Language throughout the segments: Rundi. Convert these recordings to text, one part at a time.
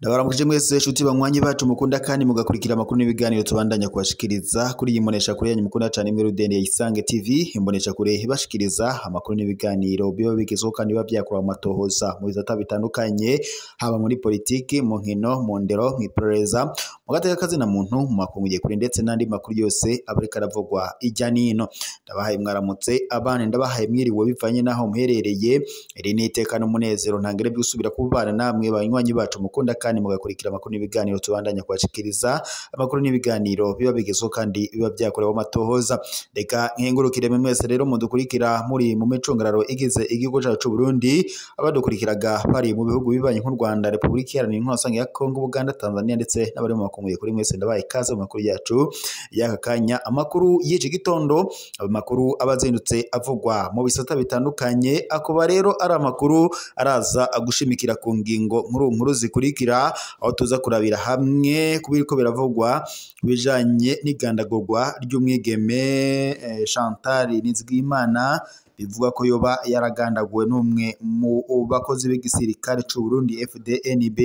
Ndabaramukije mwese shuti banywanyi bacu mukunda kandi mugakurikira amakuru n'ibiganiro tubandanya kubashikiriza kuri iyi mbonesha kure yanyu mukunda cyane imwe rudende ya Isange TV. Imbonesha kure ibashikiriza amakuru n'ibiganiro biba bigezweho kandi biba byakura mu matohoza mu bisata bitandukanye, haba muri politiki, mu nkino, mu ndero, mu iperereza, mu gateka kazina muntu, mu makungu kure ndetse n'andi makuru yose aba ariko aravugwa ijya n'ino. Ndabahaye mwaramutse abana, ndabahaye mwiriwe bivanye n'aho muherereye. Iri ni iteka n'umunezero ntangere by'usubira kubana namwe banywanyi bacu mukunda kandi mugakurikira amakuru n'ibiganiro tubandanya kubashikiriza, amakuru n'ibiganiro biba bigezweho kandi biba byakorewe amatohoza. Reka nkengurukire mwese rero mudukurikira muri mu micungararo igize igihugu cyacu c'u Burundi, abadukurikiraga bari mu bihugu bibanye nk'u Rwanda, Repubulika Iharanira Intwaro Rusange ya Kongo, Uganda, Tanzania ndetse n'abari mu makungu kuri mwese ndabaye ikaze mu makuru yacu y'aka kanya. Amakuru y'iki gitondo, amakuru abazindutse avugwa mu bisata bitandukanye, akuba rero ari amakuru araza agushimikira ku ngingo nkuru nkuru zikurikira, aho tuza kurabira hamwe kubiriko biravugwa bijanye n'igandagurwa ry'umwigeme Chantal Nizigimana, bivuga ko yoba yaragandaguwe n'umwe mu bakozi b'igisirikare c'u Burundi FDNB.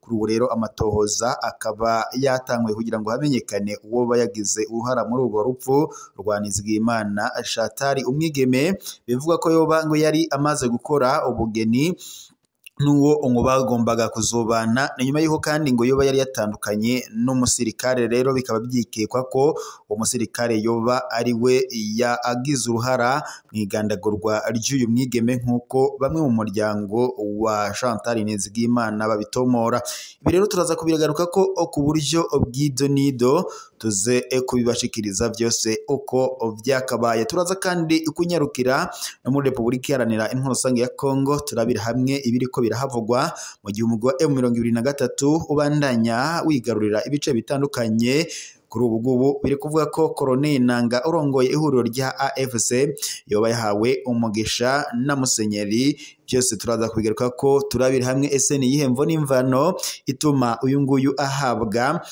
Kuri ubu rero amatohoza akaba yatangwe kugira ngo hamenyekane uwo yagize uruhara muri urwo rupfu rwa Nizigimana Chantal, umwigeme bivuga ko yoba ngo yari amaze gukora ubugeni n'uwo ngo bagombaga kuzobana. Ni nyuma y'uko kandi ngo yoba yari yatandukanye n'umusirikare, rero bikaba byikekwa ko uwo musirikare yoba ari we yagize uruhara mu igandagurwa ry'uyu mwigeme, nk'uko bamwe mu muryango wa Chantal Nizigimana babitomora. Ibi rero turaza kubigaruka ko ku buryo bw'idonido, tuze kubibashikiriza byose uko byakabaye. Turaza kandi kunyarukira no muri Repubulika Iharanira Intwaro Rusange ya Kongo, turabira hamwe ibiriko birahavugwa mu gihe umugwi wa M23 ubandanya wigarurira ibice bitandukanye. Kuri ubu ngubu biri kuvuga ko Colonel Nanga urongoye ihuriro rya AFC yoba yahawe umugisha na Musenyeri. Byose turaza kubigaruka ko turabira hamwe ese ni iyihe mvo n'imvano ituma uyu nguyu ahabwa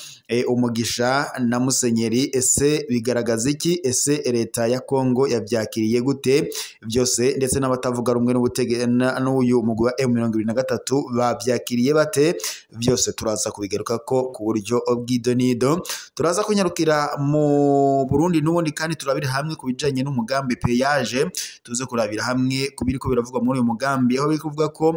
umugisha na Musenyeri, ese bigaragaza iki, ese leta ya Kongo yabyakiriye gute? Byose ndetse n'abatavuga rumwe n'uyu mugwi wa M23 babyakiriye bate? Byose turaza kubigaruka ko ku buryo bw'idonido. Turaza kunyarukira mu Burundi n'ubundi kandi turabira hamwe ku bijanye n'umugambi Peyaje, tuze kurabira hamwe ku biriko biravugwa muri uyu mugambi, aho biri kuvuga ko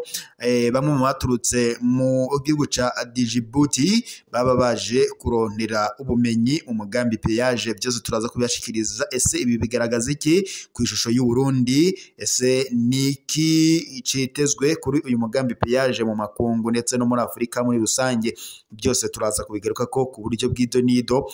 bamwe mu baturutse mu gihugu ca Djibouti baba baje kurondera ubumenyi mu mugambi Peyaje. Byose turaza kubibashikiriza. Ese ibi bigaragaza iki ku ishusho y'u Burundi? Ese niki citezwe kuri uyu mugambi Peyaje mu makungu ndetse no muri Afurika muri rusange? Byose turaza kubigaruka ko ku buryo bw'idonido.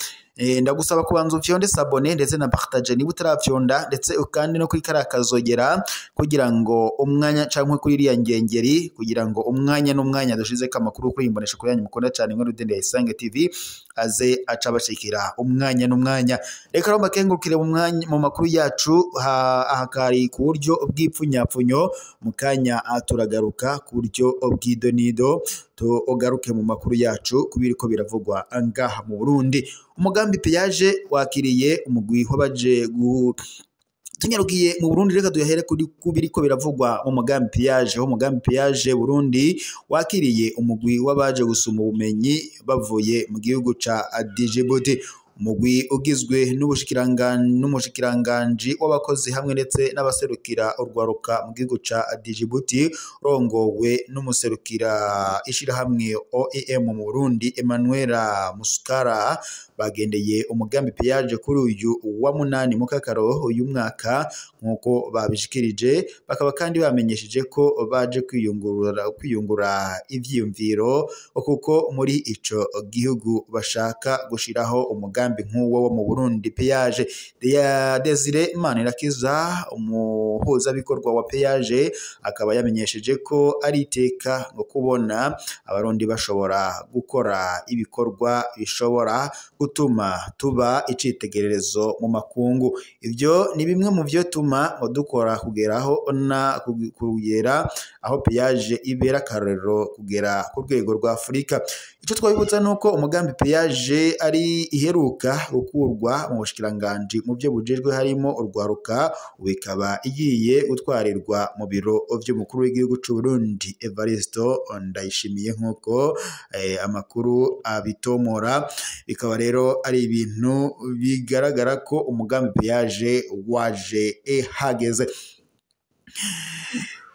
Ndagusaba kubanza ufyonde sabone ndetse na partage niba utarafyonda, ndetse kandi no kuri kariya kazogera kugira ngo umwanya canke kuri iriya ngengeri kugira ngo umwanya n'umwanya dushizeko amakuru kuri imbonesha kure yanyu mukunda cyane imwe rudende ya Isange TV aze aca bashikira umwanya n'umwanya. Reka rero mbakengurukire mu mwanya mu makuru yacu ahakari ku buryo bw'ipfunyapfunyo. Mu kanya turagaruka ku buryo bw'idonido, tugaruke mu makuru yacu kubiriko biravugwa ngaha mu Burundi. Umugambi Peyaje wakiriye umugwi wabaje tunyarukiye mu Burundi. Reka duhere kuri kubiriko biravugwa mu mugambi Peyaje. Umugambi Peyaje Burundi wakiriye umugwi wabaje gusuma ubumenyi bavuye mu gihugu ca Djibouti. Umugwi ugizwe n'umushikiranganji w'abakozi hamwe ndetse n'abaserukira urwaruka mu gihugu ca Djibouti, rongowe n'umuserukira ishirahamwe OEM mu Burundi Emmanuel Musukara, bagendeye umugambi Peyaje kuri uyu wa 8 Mukakaro uyu mwaka, nk'uko babishikirije. Bakaba kandi bamenyesheje ko baje kwiyungura ivyiyumviro, kuko muri ico gihugu bashaka gushiraho umugambi nk'uwo wo mu Burundi Peyaje. Desire Manirakiza, umuhuzabikorwa wa Peyaje, akaba yamenyesheje ko ari iteka ngo kubona abarundi bashobora gukora ibikorwa bishobora gutuma tuba icitegererezo mu makungu. Ibyo ni bimwe mu byo tuma ngo dukora kugeraho na kugera aho Peyaje ibera akarorero kugera ku rwego rwa Afurika. Icyo twabibutsa nuko umugambi Peyaje ari iheruka iheruka gukurwa mu bushikiranganji mu byo bujejwe harimo urwaruka, bikaba igiye gutwarirwa mu biro vy'umukuru w'igihugu c'u Burundi Evaristo Ndayishimiye, nk'uko amakuru abitomora. Bikaba rero ari ibintu bigaragara ko umugambi peyaje waje hageze.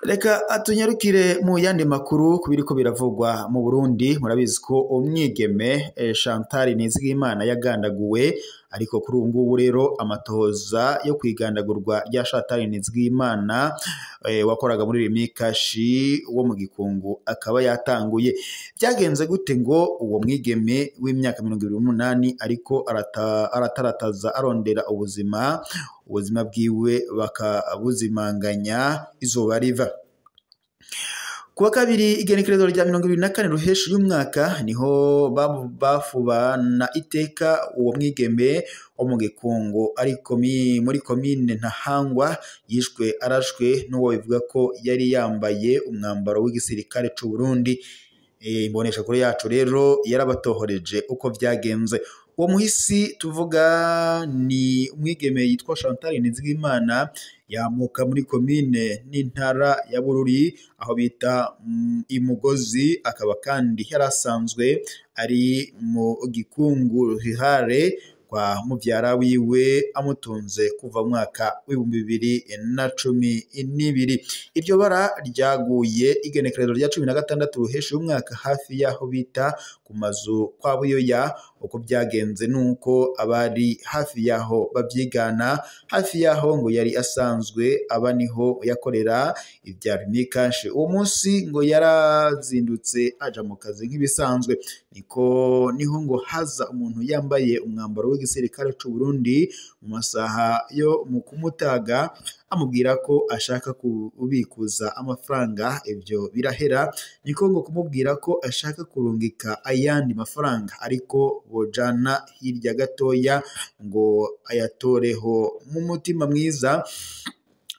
Reka atunyarukire mu yandi makuru kubiriko biravugwa mu Burundi. Murabizi ko umwigeme Chantal Nizigimana yagandaguwe, ariko kuri ubu ngubu rero amatohoza yo kwigandagurwa rya Chantal Nizigimana wakoraga muri Rimikashi wo mu Gikungu akaba yatanguye. Byagenze gute ngo uwo mwigeme w'imyaka 28 ariko aratarataza arondera ubuzima bwiwe bakabuzimanganya izuba riva? Kuwa kabiri igenekerezo rya 24 ruheshi y'umwaka niho bafubana iteka uwo mwigeme wo mu Gikungu ariko muri komine Ntahangwa yishwe arashwe n'uwo bivuga ko yari yambaye umwambaro w'igisirikare c'u Burundi. Imbonesha kuri yacu rero yarabatohoreje uko vyagenze. Uwo muhisi tuvuga ni umwigeme yitwa Chantal Nizigimana, yamuka muri komine n'intara ya Bururi aho bita Imugozi, akaba kandi yarasanzwe ari mu Gikungu Ruhare kwa muvyara wiwe amutunze kuva mwaka w'2012. Iryo bara ryaguye igenekerezo rya 16 ruheshi umwaka hafi yaho bita ku mazu kwa Buyoya. Uko byagenze nuko abari hafi yaho bavyigana, hafi yaho ngo yari asanzwe aba niho yakorera ibya Rimikashi. Uwo munsi ngo yarazindutse aja mu kazi nk'ibisanzwe, niko niho ngo haza umuntu yambaye umwambaro w'igisirikare c'u Burundi mu masaha yo mu kumutaga, amubwira ko ashaka kubikuza amafaranga. Ibyo birahera, niko ngo kumubwira ko ashaka kurungika ayandi mafaranga ariko bojana hirya gatoya ngo ayatoreho. Mu mutima mwiza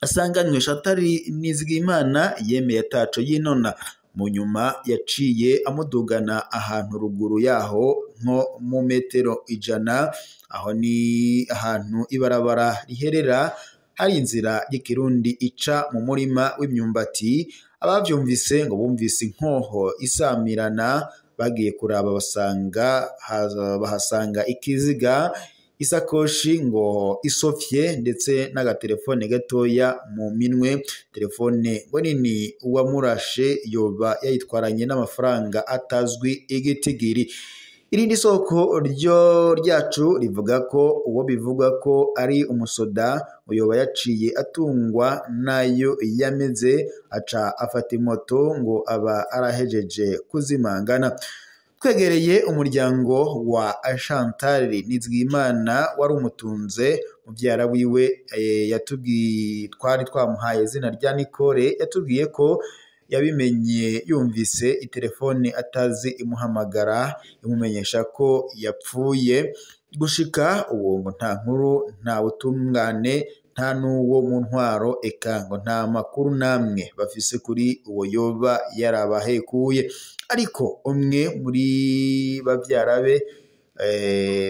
asanganywe Chantal Nizigimana yemeye ataco yinona. Mu nyuma yaciye amudugana ahantu ruguru yaho nko mu metero 100, aho ni ahantu ibarabara riherera hari inzira y'ikirundi ica mu murima w'imyumbati. Abavyumvise ngo bumvise inkoho isamirana, bagiye kuraba basanga bahasanga ikiziga, isakoshi ngo isofye ndetse n'agatelefone gatoya mu minwe. Telefone ngo nini uwamurashe yoba yayitwaranye n'amafaranga atazwi igitigiri. Irindi soko ryo ryacu rivuga ko uwo bivuga ko ari umusoda uyoba yaciye atungwa nayo yameze, aca afata imoto ngo aba arahejeje kuzimangana. Twegereye umuryango wa Chantal Nizigimana wari umutunze, muvyara wiwe yatubwiye, twari twamuhaye izina rya Nicole, yatubwiye ko yabimenye yumvise itelefone atazi imuhamagara imumenyesha ko yapfuye. Gushika uwo ngo nta nkuru, nta butungane, nta n'uwo mu ntwaro, eka ngo nta makuru namwe bafise kuri uwo yoba yarabahekuye. Ariko umwe muri bavyara be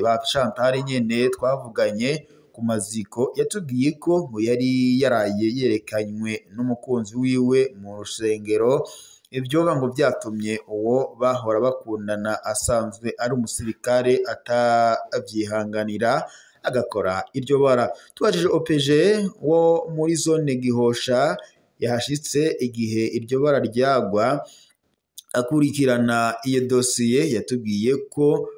ba Chantal nyene twavuganye ku maziko yatubwiye ko ngo yari yaraye yerekanywe n'umukunzi wiwe mu rusengero. Ibyo ngo byatumye uwo bahora bakundana asanzwe ari umusirikare atavyihanganira agakora iryo bara. Tubajije OPG wo muri zone Gihosha yahashitse igihe iryo bara ryagwa akurikirana iyo dosiye, yatubwiye ko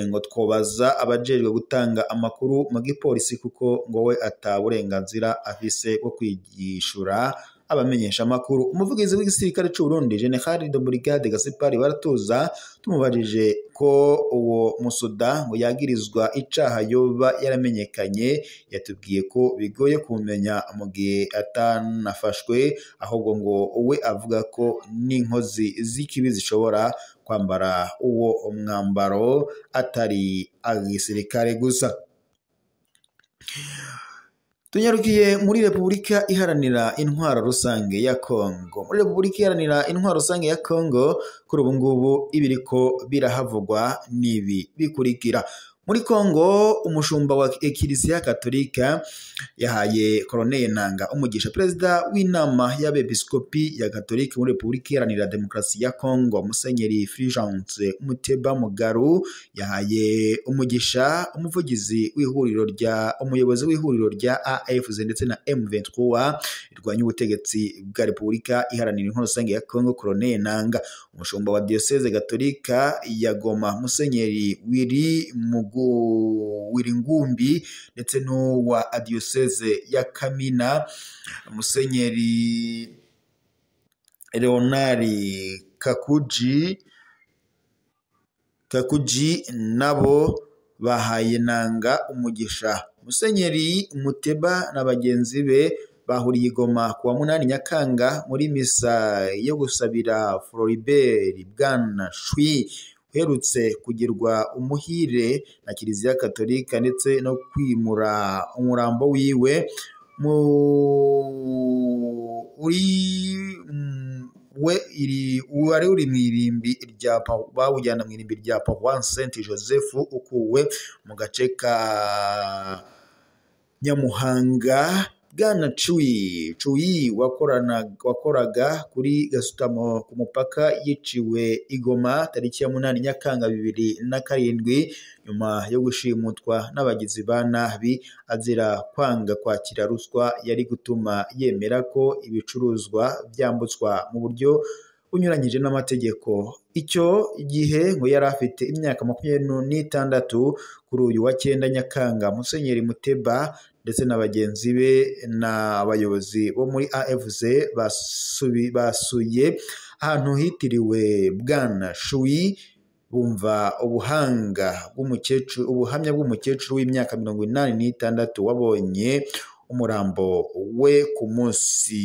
ngo twobaza abajejwe gutanga amakuru mu gipolisi kuko ngo we ata burenganzira afise bwo kwigishura abamenyesha amakuru. Umuvugizi w'igisirikare c'u Burundi General de Brigade Gaspard Baratuza tumubajije ko uwo musoda ngo yagirizwa icaha yoba yaramenyekanye, yatubwiye ko bigoye kumenya mu gihe atanafashwe, ahubwo ngo we avuga ko n'inkozi z'ikibi zishobora kwambara uwo mwambaro atari agisirikare gusa. Tunyarukiye muri Republika Iharanira Intwaro Rusange ya Kongo. Muri Republika Iharanira Intwaro Rusange ya Kongo kuri ubu ngubu ibiriko birahavugwa nibi bikurikira. Muri Kongo, umushumba wa Ekiliziya Katolika yahaye Corneille Nanga umugisha. Perezida w'inama y'abepiskopi ya Katolika muri Repubulika Iharanira Demokarasi ya Kongo, Musenyeri Fulgence Muteba Mugaru, yahaye umugisha umuvugizi w'ihuriro rya umuyobozi w'ihuriro rya AFC ndetse na M23 irwanya ubutegetsi bwa Repubulika Iharanira Intwaro Rusange ya Kongo, Corneille Nanga. Umushumba wa Diocese Gatolika ya Goma, Musenyeri Willy Wiringumbi, ndetse n'uwa Diocese ya Kamina, Musenyeri Leonard Kakuji nabo bahaye Nanga umugisha. Musenyeri Muteba na bagenzi be bahuriye i Goma kuwa 8 Nyakanga muri misa yo gusabira Floribert Bwana Shwi uherutse kugirwa umuhire na Kiliziya Katolika, ndetse no kwimura umurambo wiwe wari uri mu irimbi rya bawujyana mu irimbi rya Paroisse Saint Joseph ukuwe mu gace ka Nyamuhanga. Bwana Chui wakoraga kuri gasutamo ku mupaka yiciwe i Goma tariki ya 8 Nyakanga 2007 nyuma yo gushimutwa n'abagizi ba nabi azira kwanga kwakira ruswa yari gutuma yemera ko ibicuruzwa byambutswa mu buryo bunyuranyije n'amategeko. Icyo gihe ngo yari afite imyaka 26. Kuri uyu wa 9 Nyakanga, Musenyeri Muteba ndetse na bagenzi be n'abayobozi bo muri AFC basuye ahantu hitiriwe Bwana Shui, bumva ubuhanga bw'umukecuru, ubuhamya bw'umukecuru w'imyaka 86 wabonye umurambo we ku munsi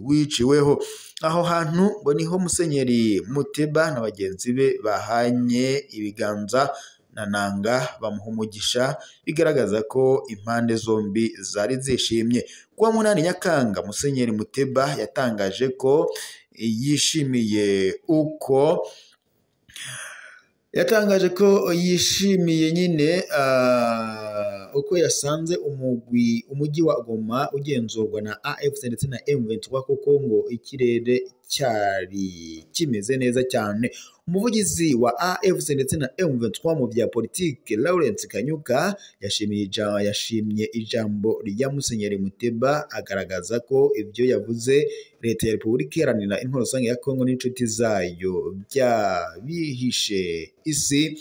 wiciweho. Aho hantu ngo niho Musenyeri Muteba na bagenzi be bahanye ibiganza na Nanga bamuha umugisha, bigaragaza ko impande zombi zari zishimye. Kuwa 8 Nyakanga, Musenyeri Muteba yatangaje ko yishimiye uko nyine uko yasanze umujyi wa Goma ugenzurwa na AFC ndetse na M23, kuko ngo ikirere cyari kimeze neza cyane. Umuvugizi wa AFC ndetse na M23 mu bya politike, Lawrence Kanyuka, yashimye ijambo rya Musenyeri Muteba, agaragaza ko ibyo yavuze Leta ya Repubulika Iharanira Intwaro Rusange ya Kongo n'inshuti zayo byabihishe isi,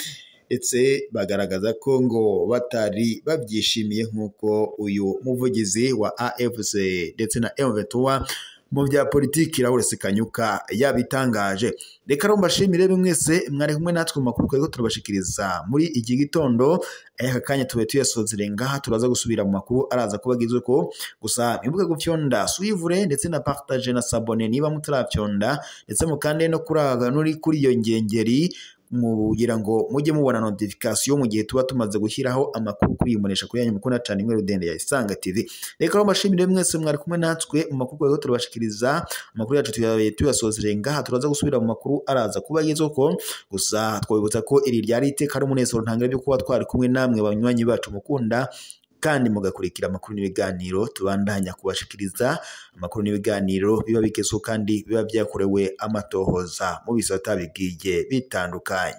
ndetse bagaragaza ko ngo batari babyishimiye nk'uko uyu muvugizi wa AFC ndetse na M23 mu bya politiki Lawrence Kanyuka yabitangaje. Reka rero mbashimire mwese mwari kumwe natwe mu makuru twari turabashikiriza muri iki gitondo. Aka kanya tube tuyasozere ngaha, turaza gusubira mu makuru araza kubagizwe ko gusa mwibuke gufyonda suivre ndetse na partage na s'abonner niba mutarafyonda, ndetse mukande no kuraga nuri kuri iyo ngengeri mugira ngo mujye mubona notification mu gihe tuba tumaze gushyiraho amakuru kuri imunesha kuri yanyu mukunda cyane imwe rudende ya Isanga TV. Reka rero mbashimire mwese mwari kumwe natwe mu makuru twari turabashikiriza. Amakuru yacu tuyasozere ngaha, turaza gusubira mu makuru araza kubagezwa ko gusa twabibutsa ko iri ryari iteka ari umunezero ntangire byo kuba twari kumwe namwe banywanyi bacu mukunda kandi mugakurikira amakuru n'ibiganiro tubandanya kubashikiriza. Amakuru n'ibiganiro biba bigezweho kandi biba byakorewe amatohoza mu bisata bigiye bitandukanye.